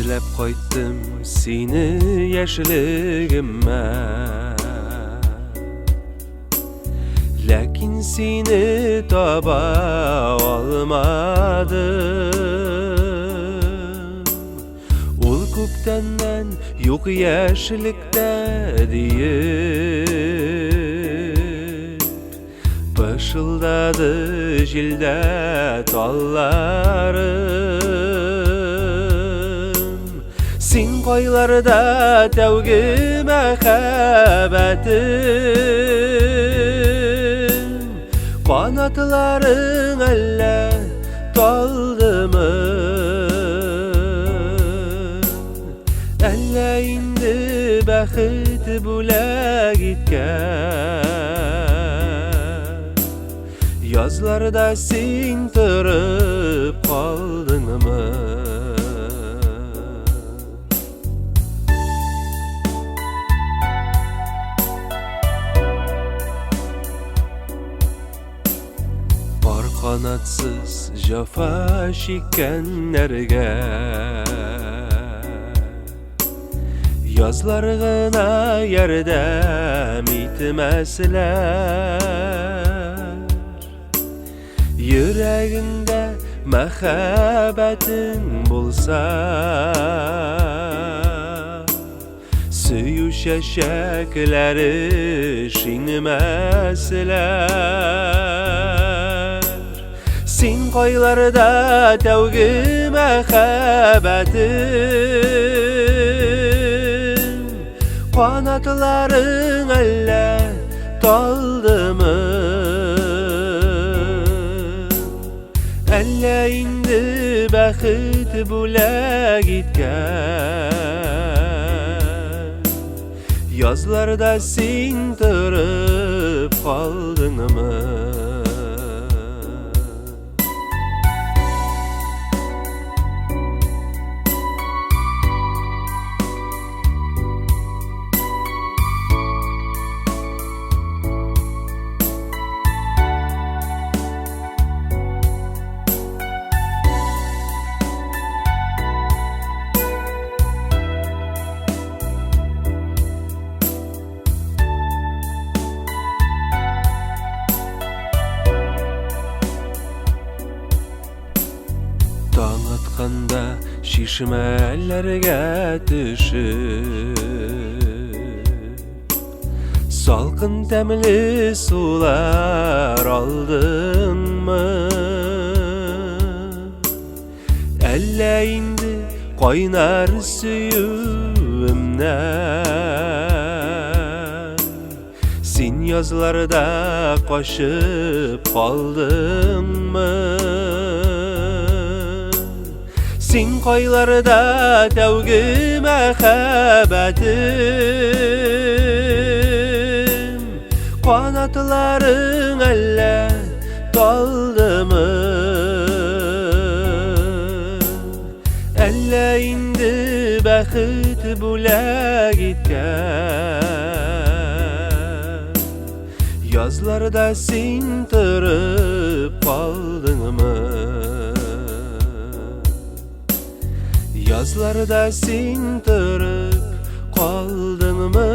Эзләп кайттым сине яшьлегемә, ләкин сине таба алмадым. Ул күптәннән юк яшьлектә диеп, пышылдады җилдә талларым. Син кайларда тәүге мәхәббәтем, канатларың әллә талдымы? Әллә инде бәхет бүләк иткән язларда син торып калдыңмы? Пар канатсыз җафа чиккәннәргә язлар гына ярдәм итмәсләр. Йөрәгеңдә мәхәббәтең булса, сөю чәчәкләре шиңмәсләр. Син кайларда тәүге мәхәббәтем, канатларың әллә талдымы? Әллә инде бәхет бүләк иткән язларда син торып калдыңмы? Таң атканда чишмәләргә төшеп, салкын тәмле сулар алдыңмы? Әллә инде кайнар сөюемнән син язларда качып калдыңмы? Син кайларда тәүге мәхәббәтем, канатларың әллә талдымы? Әллә инде бәхет бүләк иткән язларда син торып калдыңмы? Язларда син торып калдыңмы?